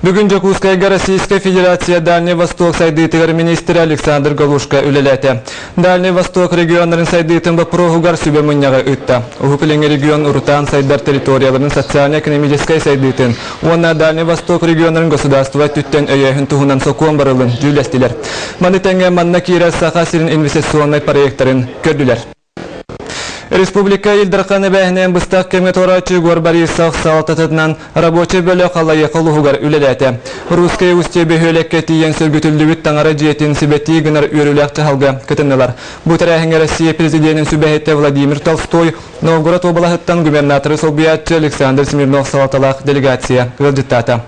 Бүгүн Дьокуускайга Российскай Федерация Дальний Восток сайдыытыгар министрэ Александр Галушка үлэлээтэ. Дальний Восток регионнарын сайдыытын боппуруоһугар сүбэ мунньаҕы ыытта. Уһук Илиҥҥи регион урутаан сайдар территорияларын социально-экономическай сайдыытын уонна Дальний Восток регионнарын государство өттүттэн өйөөһүн туһунан сокуон барылын дьүүллэстилэр. Маны тэҥэ манна киирэр Саха сирин инвестиционнай проектарын көрдүлэр. Республика Ил Дархан эбээһинэн быстах кэмҥэ туорааччы Егор Борисов салалтатынан рабочай бөлөх Аллайыаха улууһугар үлэлээтэ. Русское Устье бөһүөлэккэ тиийэн сөргүтүллүбүт таҥара дьиэтин сибэтии гынар үөрүүлээх дьаһалга кытыннылар. Бу тэрээһиҥҥэ Россия президенин сүбэһитэ Владимир Толстой, Новгород уобалаһыттан губернаторы солбуйааччы Александр Смирнов салалталаах делегация ыалдьыттаата.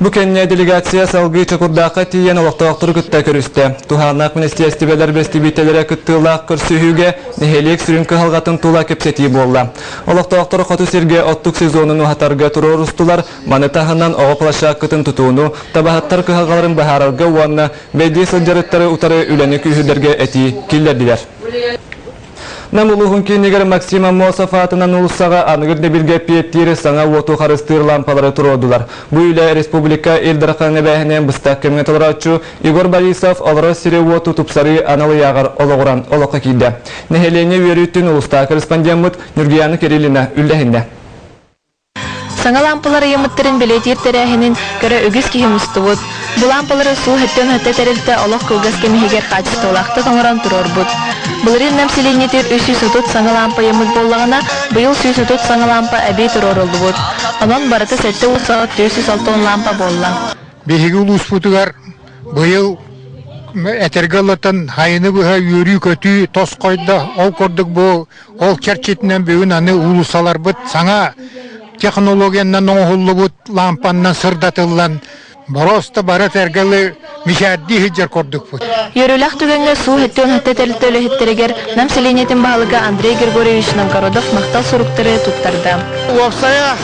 Бу кэннэ делегация салгыы Чокурдаахха тиийэн олохтоохтору кытта көрүстэ. Туһааннаах министиэристибэлэр бэстибиитэлэрэ кыттыылаах көрсүһүүгэ нэһилиэк сүрүн кыһалҕатын тула кэпсэтии буолла. Олохтоохтор хоту сиргэ оттук сезонун уһатарга туруорустулар, маны таһынан оҕо площадкатын тутууну, табаһыттар кыһалҕаларын быһаарарга уонна бэйдиэ сылдьар ыттары утары үлэни күүһүрдэргэ этии киллэрдилэр. Нам улууһун киинигэр Максим Аммосов аатынан уулуссаҕа аныгы ирдэбилгэ эппиэттиир саҥа уоту харыстыыр лампалары туруордулар. Бу үлэ республика Ил Дархан эбээһинэн быстах кэмҥэ толорооччу Егор Борисов олорор сири-уоту тупсарыы анал ыйааҕар олоҕуран олоххо киирдэ. Нэһилиэнньэ үөрүүтүн улуустааҕы корреспондеммыт Ньургуйаана Кириллина үллэһиннэ. Саҥа лаампалар ыйаммыттарын бэлиэтиир тэрээһинин көрө үгүс киһи мустубут. Бу лаампалары суу өттөн тэрилтэ олох кылгас кэм иһигэр хаачыстыбалаахтык оҥорон туруорбут. Былырыын Нам сэлиэнньэтигэр 330 саҥа лаампа ыйаммыт буоллаҕына, быйыл 130 саҥа лаампа эбии туруоруллубут. Онон барыта 7 460 лаампа буолла. Биһиги улууспутугар быйыл этэргэ ыллатан хайыны быһа үөрүү-көтүү тосхойдо. Ол курдук бу Ол чэрчитинэн бүгүн аны уулуссаларбыт саҥа технологиянан оҥоһуллубут лаампаннан сырдатыллан, боруоста бары эргэлы мичээрдии сылдьар курдукпут. Үөрүүлээх түгэҥҥэ суу 77 тэрилтэ үлэһиттэригэр Нам сэлиэнньэтин баһылыга Андрей Григорьевич Новгородов махтал суруктары туттарда. Уопсайа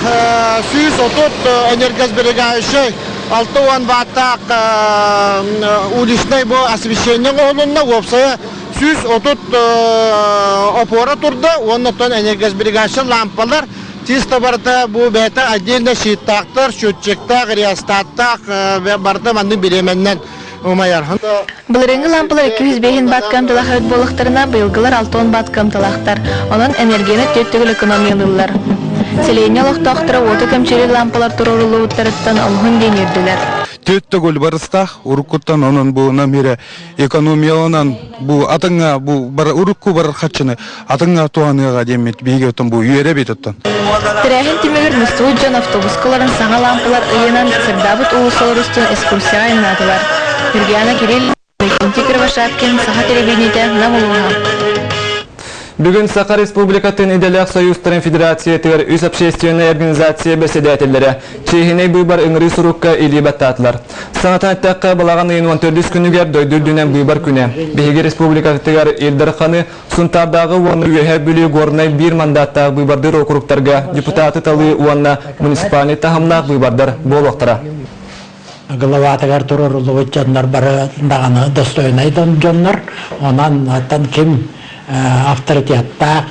130 энергосберегающай 60 ваттаах уличнай бу освещение оҥоһулунна. Уопсайа 130 опора турда уонна оттон энергосберегающай лампалар чисто барыта бу бэйэтэ отдельно щиттаахтар, счетчиктаах, реостаттаах барыта маннык бириэмэннэн умайар. Былырыыҥҥы лампалар 205 бат кыамталаах эбит буоллахтарына, быйылгылар 60 бат кыамталаахтар. Онон энергияны түөрт төгүл экономиялыыллар. Сэлиэнньэ олохтоохторо уоту кэмчилиир лампалар туруоруллубуттарыттан олуһун диэн үөрдүлэр. Түөрт төгүл барыстаах уруккуттан онон бу намире экономияланан бу атыҥҥа бу бар урукку барар харчыны атыҥҥа туһаныаҕа диэммит биһиги оттон бу үөрэбит оттон. Тэрээһин түмүгэр мустубут дьон автобуска олорон саҥа лаампалар ыйынан сырдаабыт уулуссалар устун экскурсияҕа айаннаатылар. Нюргиана Кирилл, Иннокентий Кривошапкин, Саха телевидениетэ, Нам улууһа. Бүгүн Саха Республикатын идэлээх союзтарын федерациятыгар үс общественнай организация бэрэссэдээтэллэрэ чиэһинэй быыбар ыҥырыы сурукка илии баттаатылар. Санатан эттэххэ, балаҕан ыйын 14 күнүгэр дойду үрдүнэн быыбар күнэ. Биһиги республикатыгар Ил Дарханы Сунтаардааҕы уонна Үөһээ Бүлүү Горнай биир мандаттаах быыбардыыр округтарга депутаты талыы уонна муниципальнай таһымнаах быыбардар буолуохтара. Главатыгар туруоруллубут дьоннор бары даҕаны достойнай дьоннор. Онон оттон ким авторитеттаах,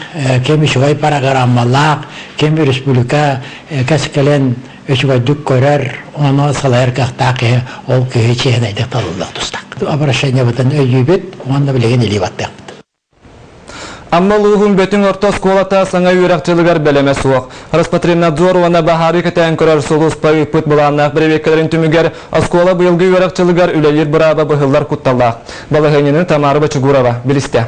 ким үчүгэй программалаах, ким республика кэскилин үчүгэйдик көрөр, ону салайар кыахтаах киһи ол киһи чиэһинэйдик талыллыах тустаах. Обращениебытын өйүүбүт уонна билигин илии баттыахпыт. Амма улууһун Бөтүҥ орто оскуолата саҥа үөрэх дьылыгар бэлэмэ суох. Роспотребнадзор уонна баһаары кэтээн көрөр сулууспа ыыппыт былааннаах бэрэбиэркэлэрин түмүгэр оскуола быйылгы үөрэх дьылыгар үлэлиир бырааба быһыллар кутталлаах. Балаһыанньаны Тамара Бочугурова билистэ.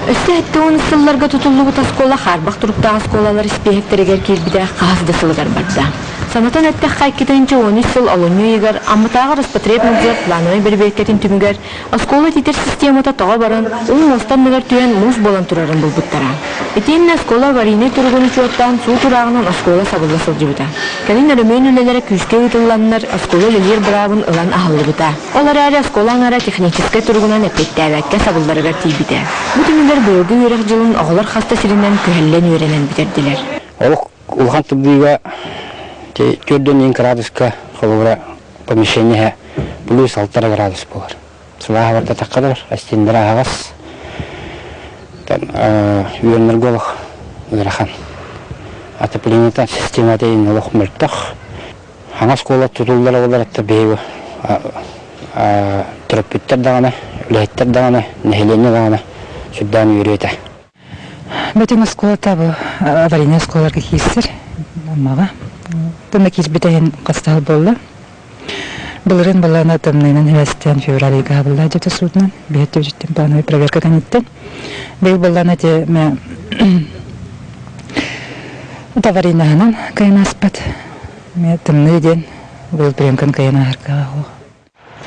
Өссө 70 сылларга тутуллубут оскуола хаарбах туруктаах оскуолалар испииһэктэригэр киирбитэ хаһыс да сылыгар барда. Санатан эттэххэ, 2013 сыл олунньу ыйыгар Амматааҕы Роспотребнадзор плановай бэрэбиэркэтин түмүгэр Оскуола ититэр системата тоҕо баран, уу муоста анныгар түһэн муус буолан турарын булбуттара. Итиэннэ оскуола аварийнай туругун учуоттаан суут урааҕынан оскуола сабылла сылдьыбыта. Кэлин өрөмүөн үлэлэрэ күүскэ ыытылланнар, оскуола үлэлиир быраабын ылан аһыллыбыта. Ол эрээри оскуола аҥара техническэй туругунан эппиэттээбэккэ сабылларыгар тиийбитэ. Бу түмүгэр быйылгы үөрэх дьылын оҕолор хас да сиринэн күһэллэн үөрэнэн бүтэрдилэр. Олох улахан тымныыга 4 градуска холобура помещение плюс 6 градус буолар. Сылааһа барда таххалар, астиннара аһаҕас. Үөннэргэ олох ыарахан. Отоплениета системата олох мөлтөх. Саҥа оскуола тутуллара буоллар это биһиги төрөппүттэр даҕаны, үлэһиттэр даҕаны, нэһилиэнньэ даҕаны сүрдээн үөрүө этэ. Бөтүҥ оскуолата бу аварийнай оскуолаларга киирсэр Аммаҕа. Тымна киирбитэ иһин хастаһал буолла. Былырыын былаана тымныынан сибээстээн февраль ыйга аһабыллаа дьэ суутунан биһиэт түбүтүттэн плановый проверка кэнниттэн. Быйыл былаана ити аварийнаһынан кыайан ааспат. Тымныы диэн быйыл приемканы кыайан ааһарга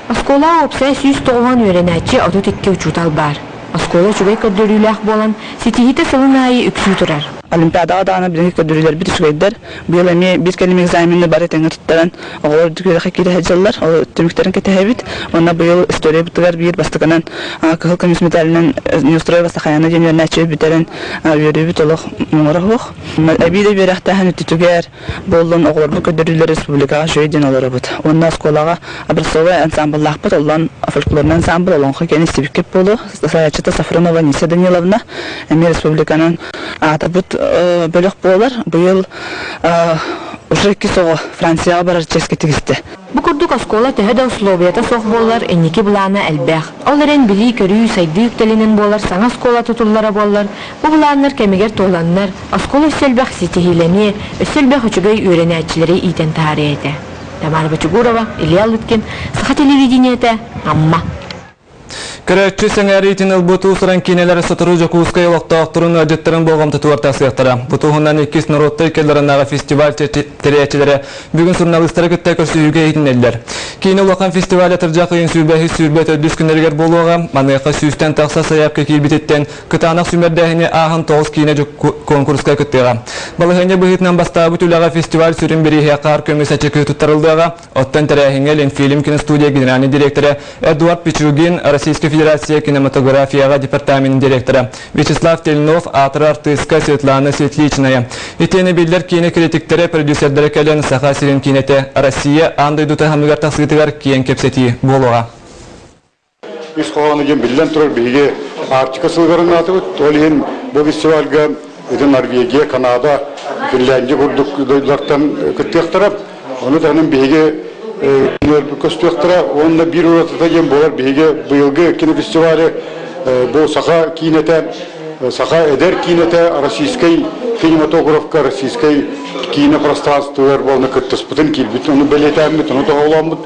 Оскуолаҕа уопсайа 190 үөрэнээччи, 32 учуутал баар. Оскуола үчүгэй көрдөрүүлээх буолан, ситиһиитэ сылын аайы үксүү турар. Олимпиадаҕа даҕаны билиҥҥи көрдөрүүлэрбит үчүгэйдэр. Быйыл эмиэ биир кэлим экзамены бары тэҥҥэ туттаран, оҕолор үрдүк үөрэххэ киирэ сылдьаллар. Ол түмүктэрин кэтэһэбит. Уонна быйыл историябытыгар биир бастакынан кыһыл көмүс медалынан Неустроева Сахаяна диэн үөрэнээччи бүтэрэн үөрүүбүт олох муҥура суох. Эбии да үөрэхтээһин өттүтүгэр буоллун оҕолорбут көрдөрүүлэр республикаҕа үчүгэй диэн олоробут. Уонна оскуолаҕа образцовай ансамбллаахпыт, оллон фольклорнай ансамбл олоҥхо киэн истибиккит буолуо. Салайааччыта Сафронова Анисия Даниловна эмиэ республиканан аатырбыт бөлөх буолар. Быйыл уже иккис оҕо Францияҕа барар чиэскэ тигистэ. Бу курдук оскуола төһө да условията суох буоллар, инники былаана элбэх. Ол эрэн билии-көрүү, сайдыы үктэлинэн буолар саҥа оскуола тутуллара буоллар, бу былааннар кэмигэр туоланнар, оскуола өссө элбэх ситиһиилэниэ, өссө элбэх үчүгэй үөрэнээччилэри иитэн таһаарыа этэ. Тамара Бочугурова, Илья Лыткин, Саха телевидениетэ, Амма. Көрөөччү сэҥээриитин ылбыт уус-уран киинэлэр сотору Дьокуускай олохтоохторун ыалдьыттарын болҕомтотугар тахсыахтара. Бу туһунан иккис норуоттай кэллэринээҕи фестиваль тэрийээччилэрэ бүгүн суруналыыстары кытта көрсүһүүгэ иһитиннэллэр. Киинэ улахан фестиваль атырдьах ыйын сүүрбэһис 24 күннэригэр буолуоҕа. Маныаха сүүстэн тахса сайаапка киирбититтэн кытаанах сүүмэрдээһини ааһан тоҕус киинэ куонкуруска кыттыаҕа. Балаһыанньа быһыытынан бастаабыт үлэҕэ фестиваль сүрүн бирииһэ хаар көмүс ачыкы туттарыллыаҕа. Оттон тэрээһиҥҥэ Ленфильм киностудия генеральнай директора Эдуард Пичугин, Российскай Федерация кинематографияҕа департаменын директора Вячеслав Тельнов, аатырар артыыска Светлана Светличная. Итиэнэ биллэр киинэ критиктэрэ, продюсердара кэлэн Саха сирин киинэтэ Россия аан дойду таһымыгар тахсыытыгар киэҥ кэпсэтии буолуоҕа. Ис хоһооно диэн биллэн турар биһиги Арктика сылыгар анаатыбыт. Ол иһин бу фестивальга ити Норвегия, Канада, Финляндия курдук дойдулартан кыттыахтара. Ону таһынан биһиги көстүөхтэрэ уонна биир уратыта диэн буолар биһиги быйылгы кинофестивалы бу саха киинэтэ, саха эдэр киинэтэ российскай кинематографка, российскай киинэ пространствотыгар буолна кыттыспытын киирбит, ону бэлиэтээммит, ону тоһоҕолооммут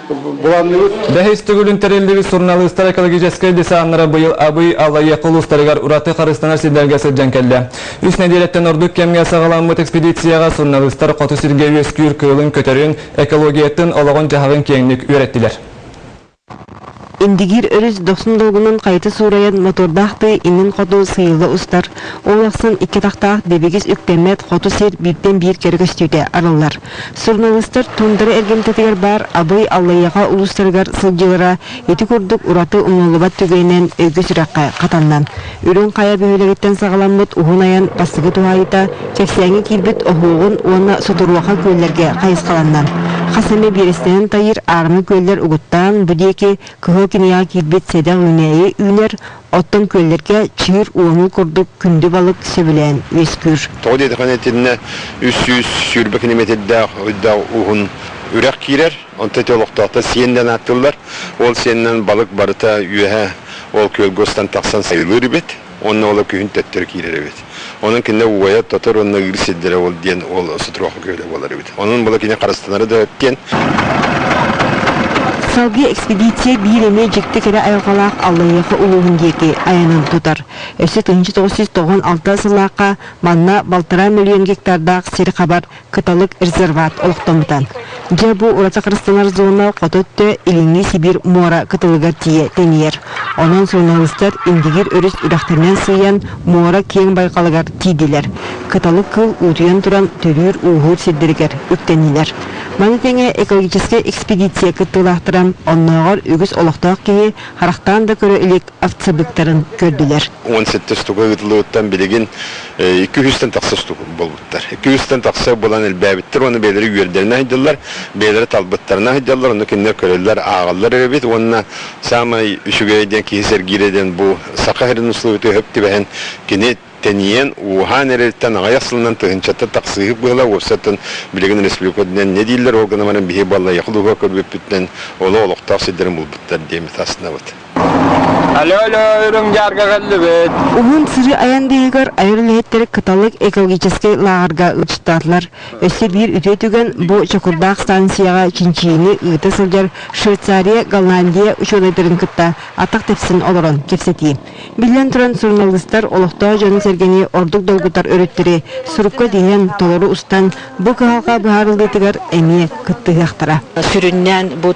Бэһис төгүлүн тэриллибит суруналыыстар экологическай десаннара быйыл Абый, Аллайыаха улуустарыгар ураты харыстанар сирдэргэ сылдьан кэллэ. Үс нэдиэлэттэн ордук кэмҥэ саҕаламмыт экспедицияҕа суруналыыстар хоту сиргэ үөскүүр кыылын-көтөрүн, экологиятын, олоҕун-дьаһаҕын киэҥник үөрэттилэр. Индигиир өрүс дохсун долгунун хайыта суурайан мотуордаах тыы иннин хоту сыыйылла устар, ол ахсын икки атахтаах дэбигис үктэммэт хоту сир бииртэн биир кэрэ көстүүтэ арыллар. Суруналыыстар туундара эргимтэтигэр баар Абый, Аллайыаха улуустарыгар сылдьыылара ити курдук ураты умнуллубат түгэнинэн өйгө-сүрэххэ хатанна. Үрүҥ Хайа бөһүөлэгиттэн саҕаламмыт уһун айан бастакы туһаайыыта кэпсээҥҥэ киирбит Оһуоҕун уонна Сутуруоха күөллэргэ хайысхаланна. Хас эмэ биэрэстэнэн тайыыр аарыма күөллэр угуттаан бу диэки Кыһыл кинигэҕэ киирбит сэдэх үүнээйи үүнэр, оттон күөллэргэ чыыр уонун курдук күндү балык сөбүлээн үөскүүр. Тоҕо диэтэххинэ итиннэ 320 километрдээх ыйдаах уһун үрэх киирэр. Онтон ити олохтоохтор сиэн диэн ааттыыллар. Ол сиэнинэн балык барыта үөһэ ол күөлгэ устан тахсан сайылыыр эбит. Уонна ол күһүн төттөрү киирэр эбит. Онон кинилэр уойар, тотор уонна ыыр сирдэрэ ол диэн ол Сутуруоха күөлэ буолар эбит. Онон була кини харыстанара да диэн. Салгыы экспедиция биир эмиэ дьикти кэрэ айылҕалаах Аллайыаха улууһун диэки айанын тутар. Өссө 1996 сыллаахха манна балтараа мөлүйүөн гектардаах сир хабар Кыталык резерват олохтоммута. Дьэ, бу ураты харыстанар зона хоту өттө Илиҥҥи Сибиир муора кытылыгар тиийэ тэнийэр. Онон суруналыыстар Индигир өрүс үрэхтэринэн сыыйан муора киэҥ байҕалыгар тиийдилэр. Кыталык кыыл уутуйан туран төрүүр-ууһуур сирдэригэр үктэннилэр. Маны тэҥэ экологическай экспедиция кыттыылаахтара оннооҕор үгүс олохтоох киһи харахтаан да көрө илик овцебыктарын көрдүлэр. 17 штука ыытыллыбыттан билигин 200-тэн тахса штука буолбуттар. 200-тэн тахса буолан элбээбиттэр уонна бэйэлэрэ үөрдэринэ сылдьаллар, бэйэлэрэ талбыттарына сылдьаллар, онно кинилэр көрөллөр, ааҕаллар эбит уонна саамай үчүгэйэ диэн киһи сэргиирэ диэн бу саха сирин условиятыгар сөп түбэһэн кини. тэнийэн, ууһаан эрэриттэн аҕыйах сылынан тыһыынчаттан тахсыыһык быһыла уопсаттан билигин республика үрдүнэн не дииллэр, ол гынан баран биһи баллайах улууһа көрбүппүтүнэн олох олохтоох сирдэрин булбуттар диэммит астынабыт. Алло, алло, үрүҥ дьаарга кэллибит. Уһун сырыы айан быыһыгар айар үлэһиттэр Кыталык экологическай лааҕырга ыалдьыттаатылар. Өссө биир үтүө түгэн бу Чокурдаах станцияҕа чинчийиини ыыта сылдьар Швейцария, Голландия учуонайдарын кытта атах тэпсэн олорон кэпсэтии. Биллэн туран, суруналыыстар олохтоох дьону-сэргэни ордук долгутар өрүттэри сурукка тиһэн, толору устан, бу кыһалҕа быһаарыллыытыгар эмиэ кыттыһыахтара. Сүрүннээн бу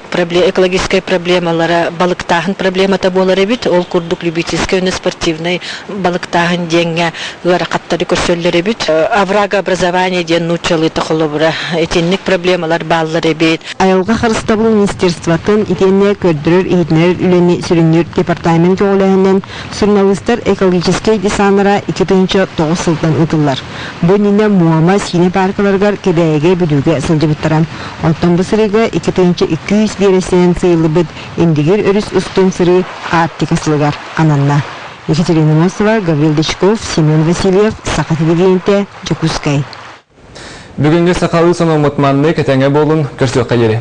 экологическай проблемалара балыктааһын проблемата буолар эбит. Ол курдук любительскай уонна спортивнай балыктааһын диэҥҥэ ыарахаттары көрсөллөр эбит. Оврагообразование диэн нууччалыыта холобура итинник проблемалар бааллар эбит. Айылҕа харыстабыл министерствотын итиэннэ көрдөрөр-иһитиннэрэр үлэни сүрүннүүр департамент көҕүлээһининэн суруналыыстар экологическай десаннара 2009 сылтан ыытыллар. Бу иннинэ Муома, Сиинэ пааркаларыгар Кэбээйигэ, Бүлүүгэ сылдьыбыттара. Оттон бу сырыыга 2200 биэрэстэнэн сыыйыллыбыт Индигир өрүс устун сырыы Арктика сылыгар ананна. Екатерина Носова, Гаврил Дычков, Семен Васильев, Саха телевидениетэ, Дьокуускай. Бүгүҥҥү сахалыы сонуммут маннык этэҥҥэ буолун, көрсүөххэ диэри.